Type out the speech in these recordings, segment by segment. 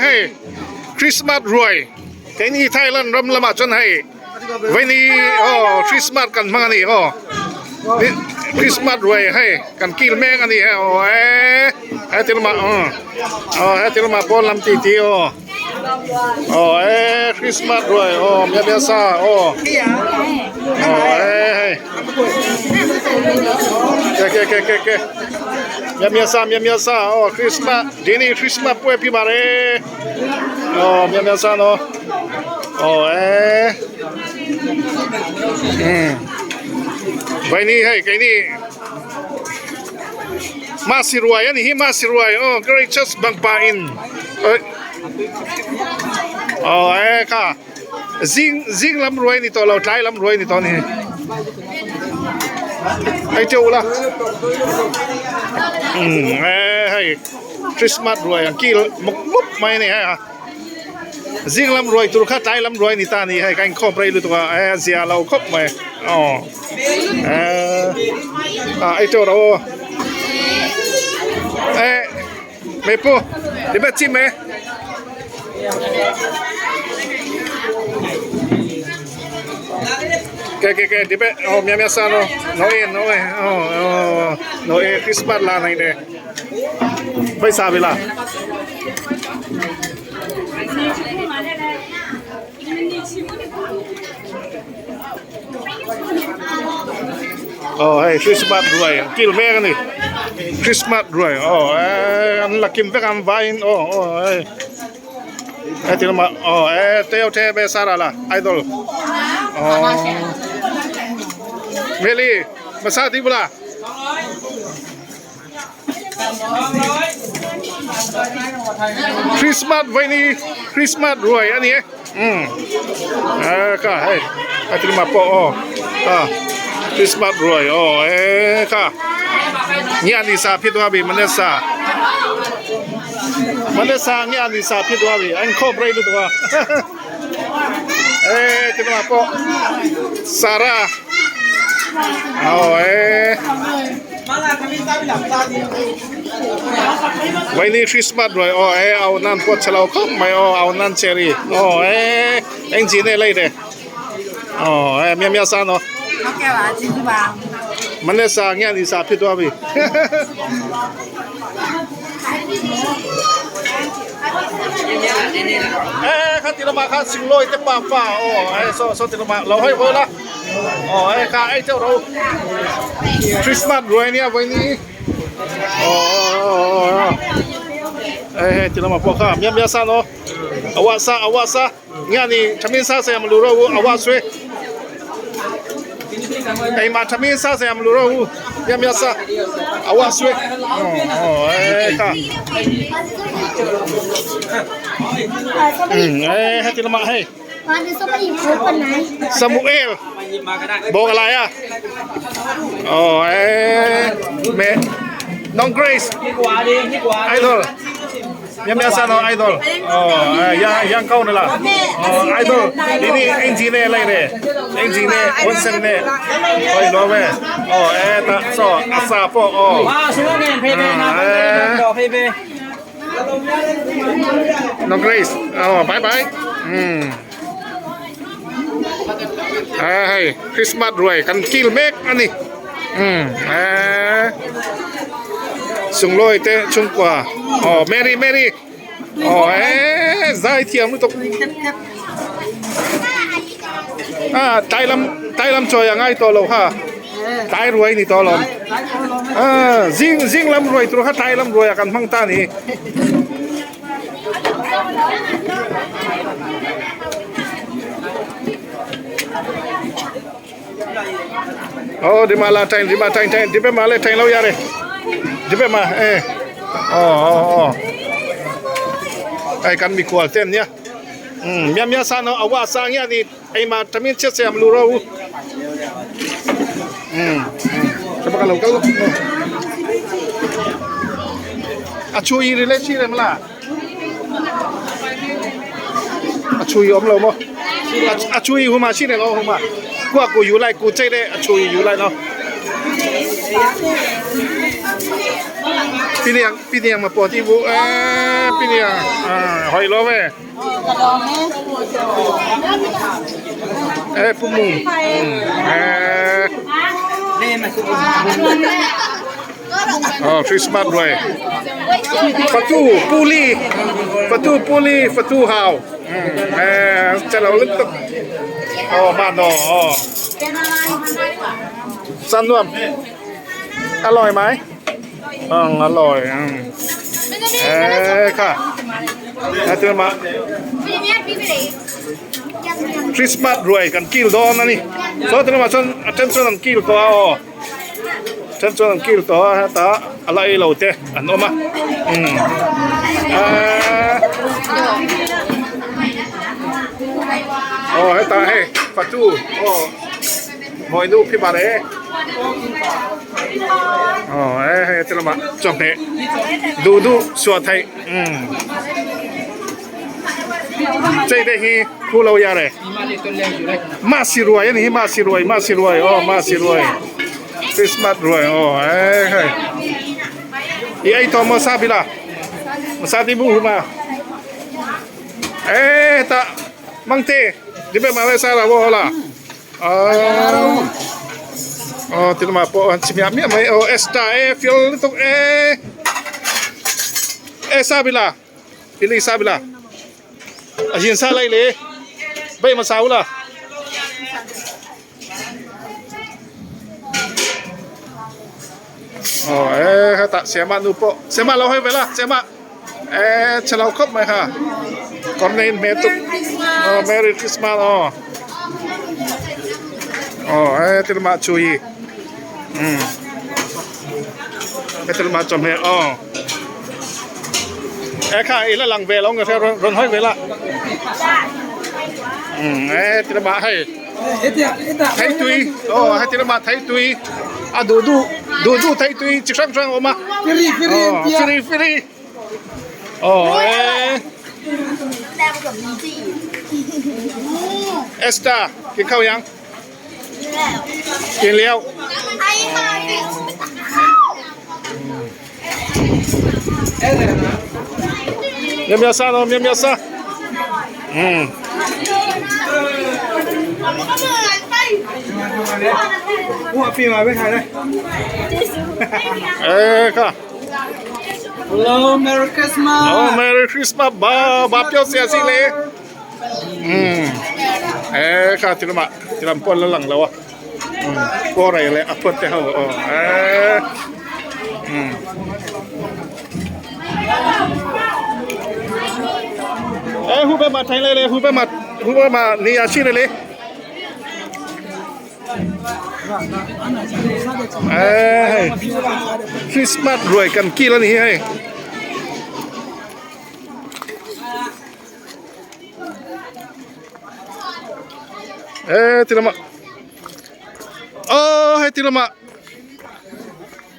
hei Christmas ruai keini Thailand ram lamah chuan hei vaini aw Christmas kan hmang a ni aw Christmas ruai hei kan kil mek a ni hei aw eee heti lamah aw heti lamah pawn lam tih tih aw. Aw e Christmas ruai aw mia mia sa aw aw e hei ke ke ke ke ke mia mia sa mia mia sa aw Christmas dini Christmas pue pi mare aw mia mia sa no aw e um vai ni hei kei ni Masi ruai ani hi masi ruai aw gracious bang pa in Aw e kha zing zing lam ruai ni tawh lo tlai lam ruai ni tawh a ni hei teuh ula umm e hei Christmas ruai ang kil mawp mawp mai a ni hei a zing lam ruai tur kha tlai lam ruai ni ta a ni hei ka inkhawm rei lutuk a e a zia lo khawp mai aw e ah ei teuh rawh aw e. Mei pu, di bet chim e. Ke ke ke di bet oh mia mia sa no no e no e oh oh no e Christmas la này nè. Bây giờ bị là. Aw hei Christmas ruai kil mek a ni Christmas ruai aw eee an la kim vek a an vaiin aw aw hei heti lamah aw eee teu the be sara la idol aw Meli masa ti bula. Christmas vaini Christmas ruai a ni e umm eh kha hei a ti lamah pawh aw kha Christmas ruai aw eh kha nge a ni sa phit a bi Manesa Manesa nge a ni sa phit a bi a inkhawm rei lutuk a eh ti lamah pawh Sarah aw eh. Vaini Christmas ruai aw e au nan pawh chhe lo khawp mai aw au nan cherry aw e eng chi nge lei le aw e mia mia sa no mane sa nge ni sa phi tua bi e kha ti lama kha sing loi te pa pa aw e so so ti lama lo hoi bo la Aw hei kha ei deuh ro Christmas ruai nia vawi ni aw hei hei ti lamah pawh kha miam miam sa no a wah sa a wah sa nge ani thamin sa siam lu ro u a wah sui keimah thamin sa siam lu ro u miam miam sa a wah sui aw hei kha hei heti lamah hei. Samuel บอกอะไรอ่ะอ๋อเอ๊เมน้องเกรซไอดอลยังไม่ทราบไอดอลอ๋อยังยังเข้านั่นล่ะอ๋อไอดอลทีนี้เอ็นจีเน่อะไรเนี่ยเอ็นจีเน่วันเซนเน่ไปรอเว้อ๋อเอ๊ตาซออาซาปออ๋อ น้องเกรซอ๋อ bye bye อืมอ่าให้คริสต์มาสรวยกันกิลเมกอันนี้อืมอ่าสุงลอยเตะชุงกว่าอ๋อแมรี่แมรี่อ๋อเอ๊ะใจเทียมตกอ่าใจลำใจลำจอยยังไงตัวเราฮะใจรวยนี่ตัวเราอ่าซิงซิงลำรวยตัวฮะใจลำรวยกันมั่งตานี่ အော်ဒီမှာလာထိုင်ဒီမှာထိုင်ထိုင်ဒီဘက်မှာလည်းထိုင်လို့ရတယ်ဒီဘက်မှာအဲအော်အော်အဲကန်မီကွာတဲ့ညอืมမြမြဆန်တော့အဝဆန်ရနေအိမ်မှာတမင်းချက်ဆရာမလို့တော့ဘူးอืมစပကလောကောအချူရီလေးရှိတယ်မလားအချူရီအမလို့မအချူရီဟိုမှာရှိတယ်နော်ဟိုမှာကိုကကိုယူလိုက်ကိုကြိတ်တဲ့အချူရီယူလိုက်နော် Piniang piniang ma pawh ti bu eh piniang ah hoi lo ve eh pu mum eh oh Christmas rồi Fatu Puli Fatu Puli Fatu Hào eh chalo lít tuk oh ma no oh สันนวมอร่อยไหมอืมอร่อยอืมเอ้ค่ะแล้วเจอมาคริสต์มาสรวยกันกิลดอนนะนี่โซเจอมาชนเจนชนกันกิลตัวอ๋อเจนชนกันกิลตัวฮะตาอะไรเราเตะอันโอมาอืมเออโอ้ให้ตาให้ฟัตูโอ้มอยนูพี่บาเร่อ๋อเอ้ให้เจอมาจบเนี่ยดูดูสวดไทยอืม这个是骷髅鸭嘞，马西รวยอันนี้มาสิรวยมาสิรวยอ๋อมาสิรวยคริสต์มาสรวยอ๋อเอ้ยเฮ้ยอีไอตัวมาซาบิล่ะมาซาดิบูมาเอ้ตามังเตดิเบมาเลซาลาโวล่ะอ๋ออ๋อติลมาปอชิมยามีไม่โอเอสตาเอฟิลตุกเอเอซาบิล่ะอิลิซาบิล่ะอาจินซาไลเลยไปมาซาวล่ะอ๋อเอ๊ะตาเสียมานูโปเสียมาเราให้เวลาเสียมาเอ๊ะฉลาครบไหมคะก่อนในเมตุกอ๋อ Merry Christmas อ๋ออ๋อเอ๊ะติลมาชุยอืมเอ๊ะติลมาจอมเฮอ๋อเอ๊ะค่ะอีละหลังเวลาเงยรอนห้อยเวลาอืมเอ๊ะติลมาให้ไทยตุยอ๋อให้ติลมาไทยตุยอ่ะดูดูดูดูไทยตุยจิกรังรังออกมา Free free อ๋อฟรีฟรีอ๋อเอ๊ะเอสตากินข้าวยังกินแล้ว ไอ้ค่ะ เมียเมียซาเนาะเมียเมียซาอืม ก็เหมือนไป หัวปีมาไม่ทันเลย เอ๊ะค่ะ Hello Merry Christmas โอ้ Merry Christmas บ้าบ้าเปียวเสียสิเลยอืมเอ๊ะค่ะติลมาติลำปนแล้วหลังแล้วอ่ะอืมก็อะไรเลยอ่ะพดเจ้าอ๋อเอ๊ะอืมเอ้ฮูเปมาไทยเลยเลยฮูเปมาฮูเปมานี่อาชีพเลยเลยเอ้ยคริสต์มาสรวยกันกี่แล้วนี่เฮ้ยเอ้ยติลมาโอ้เฮ้ยติลมา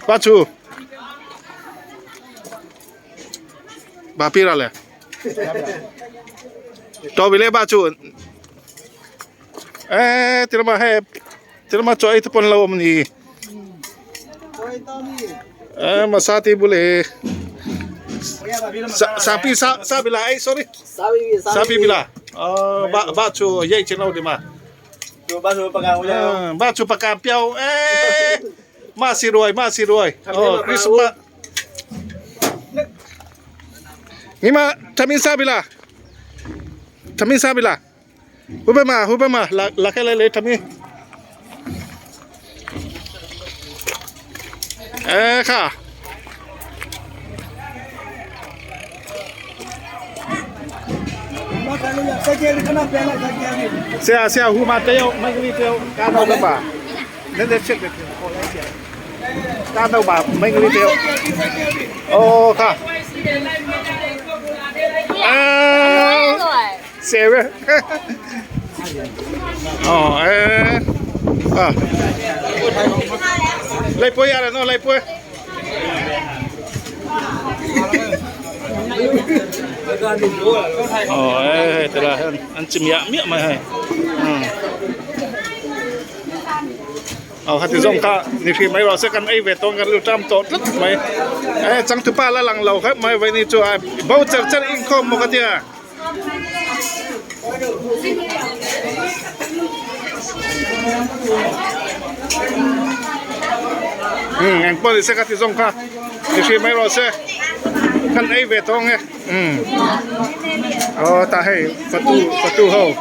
ปาชูบาปีละเลยตัววิเล่บาชูเอ้ยติลมาให้ติลมาจอยทุกคนเรามันนี่เอ้มาซาติบุเลซาปีซาซาบิลาไอ้ sorry ซาปีบิลาอ๋อบาบาชูเย่เชนเราดีมา ดูบ้านดูประกาศ เออบาชูปากกาเปียวเอ้มาสิรวยมาสิรวยโอ้คริสต์มาสนี่มาทำอินซาบิลาทำอินซาบิลาฮูเปมาฮูเปมาลักลักอะไรเลยทำนี่เอ้ค่ะ มาทันเลยสักเกียร์ขนาดเป็นอะไรสักเกียร์นี่ เสียเสียหูมาเตียวไม่กรีเตียวการเอากระบะนั่นเด็กเช็คการเอาบาไม่กรีเตียวโอ้ค่ะอ้าวเสียเว้ยอ๋อเอออ่ะไล่ปุ้ยอะไรเนาะไล่ปุ้ยอ๋อเอ้ยแต่ละอันจิมยะเมียมาให้อืม Aw hati zawng kha ni hri mai rawh se kan ei ve tawng kan lu tam tawh tlat mai e changtupa la lang lo khawp mai vaini chu a bo cher cher inkhawm maw ka tia. Umm eng pawh ni se ka ti zawng kha ni hri mai rawh se kan ei ve tawng e umm aw tah hei fatu fatu ho umm.